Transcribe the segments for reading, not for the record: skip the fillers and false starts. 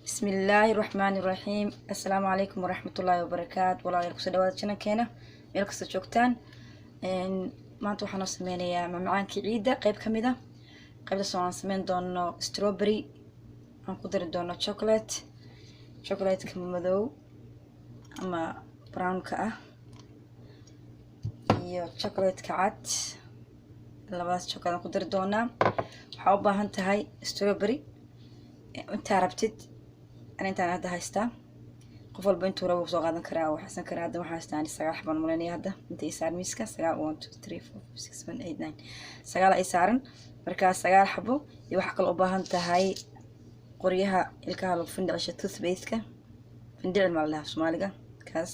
Bismillaahi raxmaani raxiim. Assalaamu calaykum waraxmatullaahi wabarakaatu. Walaalayaal, kusoo dhawaada channelkeena meel kasta joogtaan. Maanta waxaan noo sameynayaa macmacaankii ciidda qeyb ka mid a. Qeybtaas oo aan sameyn doono strawberry, aan ku dari doono chocolate, chocolateka madow ama brownka ah iyo chocolateka cad. Labadaas chocolate aan ku dari doonaa. Waxaa u baahan tahay strawberry intaa rabtid. Ani intaan hadda haystaa, qof walba intuu rabo soo qaadan karaa oo xasan karaa. Hadda waxaan haystaa ani 9 xabaan malaynaya. Hadda inta ii saaran miiska 9, 1, 2, 3, 4, 5, 6, 7, 8, 9, 9 ay saaran. Markaa 9 xabo. Iyo waxaa kaloo u baahan tahay qoryaha ilkaha lagu findhicisho, toothpaste-ka, findhicil maa la dhahaa Soomaaliga, kaas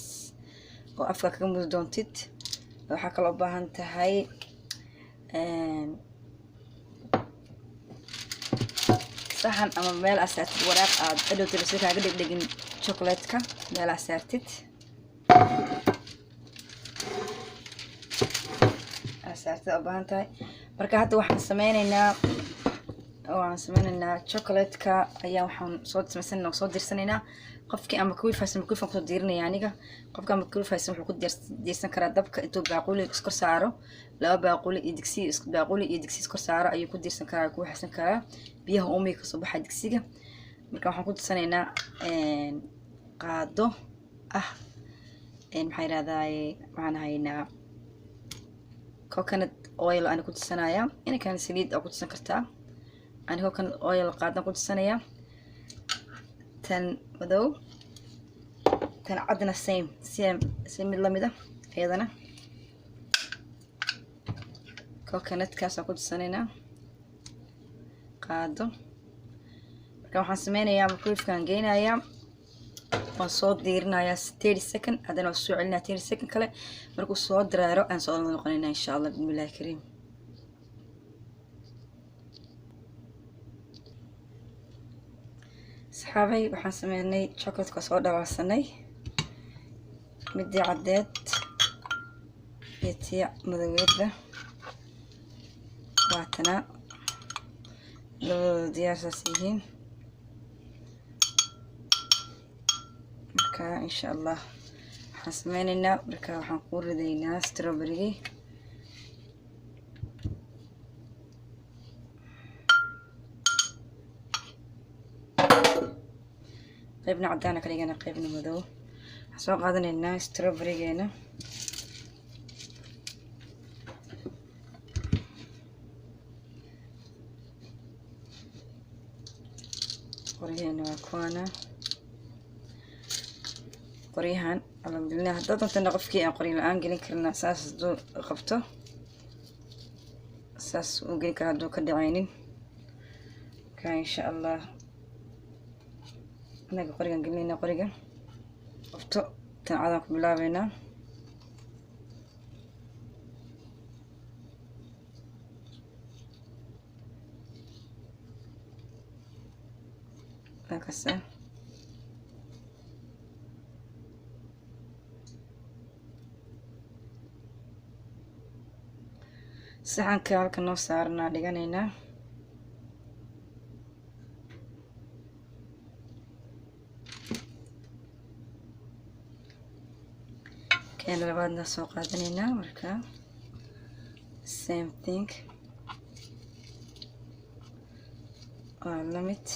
oo afka kaga mudi doontid. Waxaa kaloo u baahan tahay saxan ama meel aad saartid waraaq aad adhowtid si kaaga dhegdhegin chocolate-ka, meel aad saartid, u baahan tahay. Marka hadda waxaan sameyneynaa chocolate-ka ayaa waxaan soo samaysanayna, soo diirsanaynaa. Qofkii ama microwave haysan, microwave kusoo diirinaya aniga. Qofka ama microwave haysan wuxuu ku diirsan karaa dabka. Intuu baaquli iskor saaro, laba baaquli iyo digsi, baaquli iyo digsi iskor saaro ayuu ku diirsan karaa, ku waxaysan karaa biyaha uumiga kasoo baxa digsiga. Marka waxaan ku dirsanaynaa qaado ah, maxaa yidhahdaa, waxaan haynaa coconut oil ani ku dirsanaya. Inankan saliid aa ku dirsan kartaa. Ani coconut oil qaadan ku dirsanaya. Tan madow, tan cadna same same si mid lamid ah, iyadana coconutkaasaan ku dirsanaynaa qaado. Marka waxaan sameynayaa microwave-kaan geynayaa, waan soo diirinayaa 30 second, haddana waan soo celinaya 30 second kale. Markuu soo dareero aan soo noqonayna, insha Allah, bismillahi kariim. Saxaabay, waxaan sameynay chocolateka, soo dhawaasanay midii caddeed iyo tii madoweedba. Waatana labadooda diyaarsaas yihiin. Marka insha Allah waxaan sameyneynaa, marka waxaan ku ridaynaa strawberrygii. Qaybna caddaana ka dhigana, qaybna madow. Waxaan soo qaadanaynaa strawberrygeena. Qoryaheena waa kuwaana, qoryahan alxamdulilah. Haddaad doontana, qofkii aan qoryo la-aan gelin karna, saas hadduu qabto saas uu gelin kara, hadduu ka dhacaynin. Marka insha Allah anaga qorigan gelinayna, qoriga qabto. Tan cadaan ku bilaabeynaa. Halkaasa saxanka halka noo saaranaa dhiganaynaa. Keena labaadna soo qaadanaynaa. Marka same thing, waa lamid.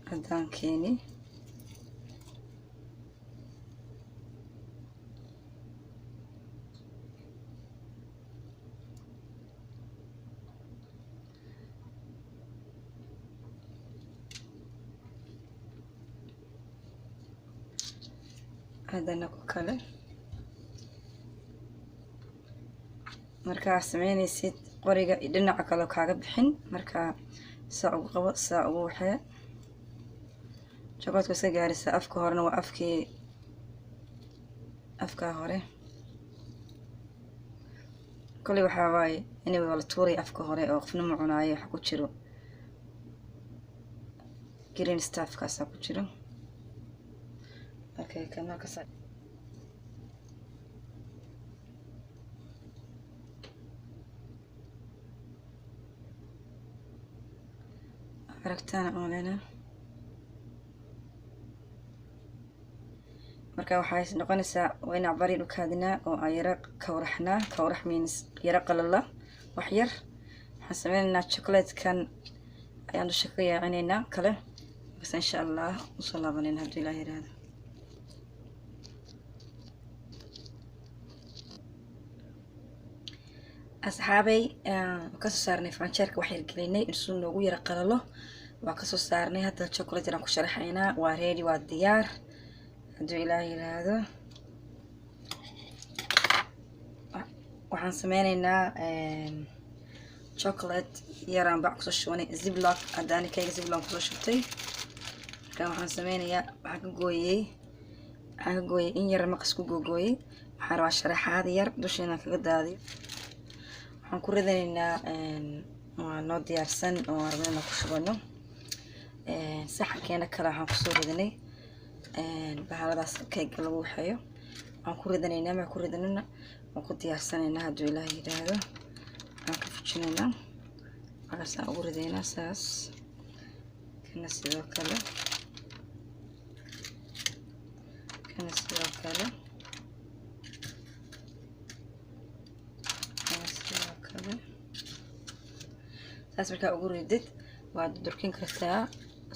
Caddaankeeni haddana ku kale. Markaa sameynaysid qoriga dhinaca kale kaaga bixin, markaa saa ugu qabo, saa ugu waxee, chocolatka iska gaarisa. Afka horena waa afkii, afkaa hore kolley waxaa waaye, anyway, waa la tuuraya afka hore oo qofna ma cunaayo. Waxa ku jiro green stuffkaasaa ku jiro. Okay, kan halkaas. Aragtaan umaleyna. Marka waxay noqonaysaa waa inaan bari u kaadinaa oo aan yaro kawraxnaa. Kawrax means yaro qalala wax yar. Waxaan sameynaynaa chocolatekan ayaan dusha ka yaacinaynaa kale. Markaas insha Allah usoo laabanayna hadduu Ilaah yiraahdo. Asxaabay, kasoo saarnay faranjeerka, wax yar gelinay inuu noogu yara qalalo. Waa kasoo saarnay. Hadda chocolate yaraan ku sharaxaynaa. Waa ready, waa diyaar hadduu Ilaah yiraahdo. Waxaan sameynaynaa chocolate yaraan bac kusoo shubanay, Ziploc. Hadda ani kayga Ziploc kusoo shubtay. Marka waxaan sameynayaa, waxaan ka gooyay in yar, maqas ku googooyay. Waxaan rabaa sharaxaad yar dusha inaan kaga daadiyo. Waxaan ku ridanaynaa, waa noo diyaarsan oo aan rabno inaan ku shubano. Saxankeena kale waxaan kusoo ridanay bahaladaas keega lagu waxeeyo. Waan ku ridanaynaa. Markaan ku ridanana, waan ku diyaarsanaynaa hadduu Ilaah yidhaahdo. Waan ka fujinaynaa, markaasaan ugu ridaynaa saas. Kana sidoo kale, kana sidoo kale, kana sidoo kale. Saas markaa ugu ridid, waad durkin kartaa.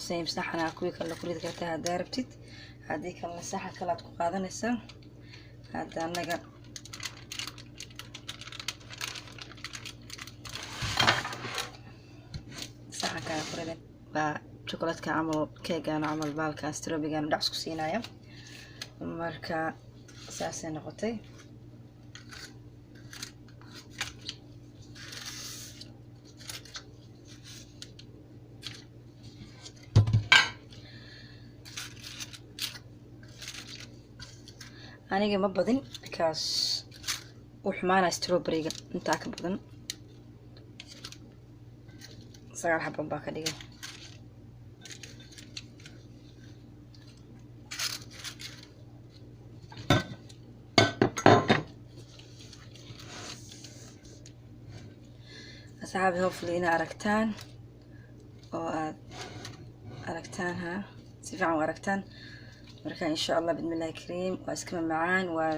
Same saxanaa kuwii kale ku ridi kartaa haddaa rabtid, haddii kalena saxan kale aad ku qaadanaysaa. Hadda annaga saxankaa ku ridan. Waa chocolatka camal, keegaan camal, baalka strawberrygan dhacs ku siinaya. Marka saasay noqotay. Aniga ma badin because uu xumaanaya strawberryga intaa ka badan. 9 xaban baa ka dhigay. Asxaabi, hopefully ina aragtaan oo aad aragtaan, ha si fiican u aragtaan. Marka insha Allah, bismillahi kariim, waa iska macaan. Waa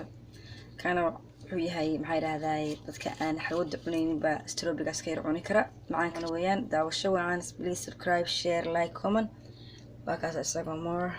kana wuxuu yahay, maxaa yidhahdaay, dadka aan xalwada cunaynin baa strawberrygaas ka yar cuni kara, macaankana weeyaan. Daawasho wacan. Please subscribe, share, like, comment. Waa kaas isagoo more.